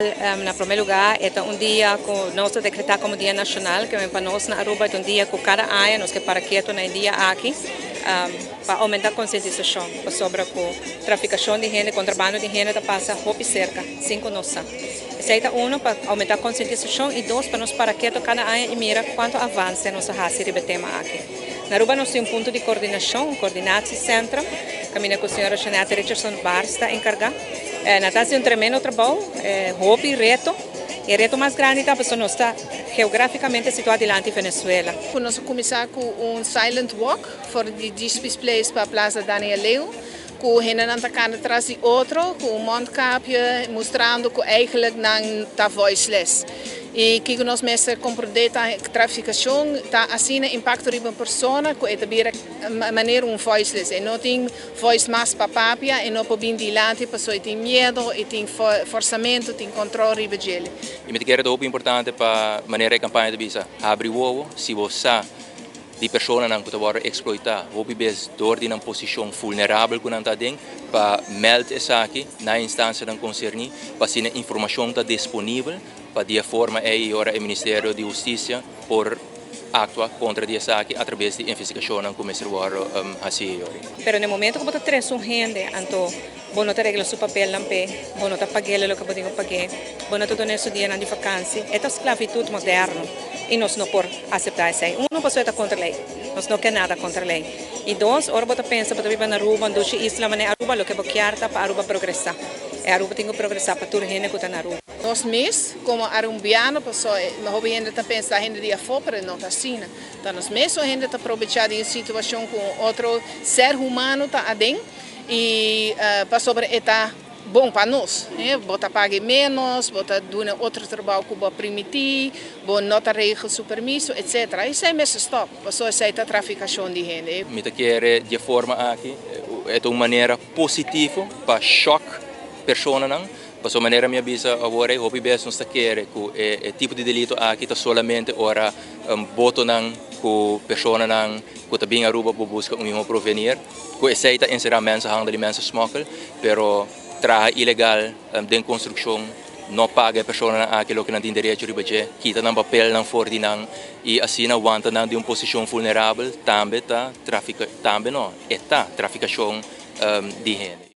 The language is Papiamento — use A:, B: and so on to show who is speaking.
A: Na prome lugar, e ta un dia cu nos a decreta como dia nacional, cu pa nos na Aruba ta un dia cu cada aña nos kier para keto na e dia aki pa aumenta concientisacion sobre cu traficacion di hende, contrabando di hende ta pasa hopi cerca, sin cu nos sa. Esey ta uno, pa aumenta concientisacion, y dos, pa nos para keto cada aña y mira cuanto avance nos a haci riba e tema aki. Na Aruba nos tin un punto di coordinacion, un coordinatiecentrum, caminda cu señora Jeanette Richardson Bars ta encarga. Nan ta haci un tremendo trabou, hopi reto. E reto mas grandi ta pasobra nos ta geograficamente situa dilanti Venezuela.
B: Nos a cuminsa cu un silent walk for di Djispie's Place pa Plaza Daniel Leo, cu hendenan ta cana tras di otro, cu un mondkapje, mustrando cu eigenlijk nan ta voiceless. Y kico nos mester comprende ta traficacion ta asina impacto riba un persona cu e ta bira manera un voiceless. E no tin voice mas pa papia, e no por bin dilanti paso e tin miedo, e tin forsamento, tin control riba dje.
C: Y mi ta kere hopi importante pa manera e campaña ta bisa, habri wowo, si bo sa di personanan cu ta wordo exploita, hopi bes door di nan posicion vulnerabel cu nan ta den, pa meld esaki na instancianan concerni, pa asina informacion ta disponibel, pa di forma ey ora e Ministerio di Husticia por actua contra di esaki a traves di investigacion cu mester wordo haci.
A: Pero na momento cu bo ta trece un hende, anto bo no ta regla su papelnan p'e, bo no ta pag'e loke bo tin cu pag'e, bo no ta duna su dianan di vakantie, e ta esclavitud moderno y nos no por acepta esey. Uno, pasobra ta contra ley, nos no kier nada contra ley. Y dos, ora bo ta pensa bo ta biba na Aruba, un dushi isla manera Aruba, loke bo kier ta pa Aruba progresa. E Aruba tin cu progresa pa tur hende cu ta na Aruba.
B: Nos mes, como Arubiano, paso hopi hende ta pensa hende di afo, pero no ta asina. Ta nos mes hende ta aprovecha di un situacion cu otro ser humano ta aden y pasobra e ta bon pa nos. Bo ta paga menos, bo ta duna otro trabou cu bo permiti, bo no ta regel su permiso, etc. Esey mester stop, paso esey ta traficacion di hende.
C: Mi ta kere di forma aki, e un manera positivo pa shock personanan. Paso manera mi a bisa awor, hopi bes nos ta kere cu e tipo di delito aki ta solamente ora botonan cu personanan cu ta bin Aruba pa busca un miho porvenir. Cu esey ta encera mensenhandel y mensensmokkel, pero traha ilegal den construccion, no paga e personanan aki loke nan tin derecho riba dje, kita nan papelnan for di nan y asina wanta nan den un posicion vulnerabel, tambe ta trafica, tambe no, e ta traficacion di hende.